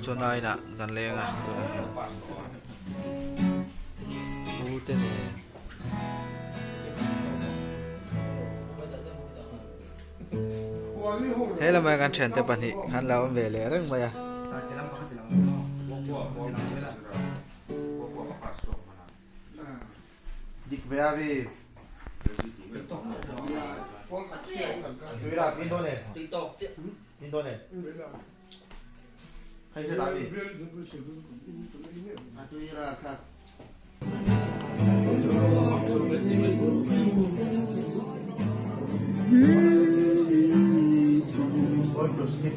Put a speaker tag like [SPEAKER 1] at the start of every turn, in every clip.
[SPEAKER 1] Johna inah kan leng a tunah hian pu te nen. He lamah hian kan thiante pahnih an lo awm ve leh reng mai a.
[SPEAKER 2] Dik ve a vi. Tuira pin dawn e. Pin dawn e. Hei se ta vi. A tuira kha. Going to sleep.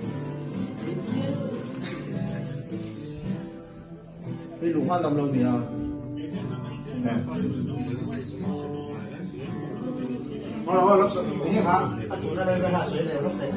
[SPEAKER 2] Hei lung a dam lo nia. Enge kha a tuna lai vel a sawi leh hlawk leh.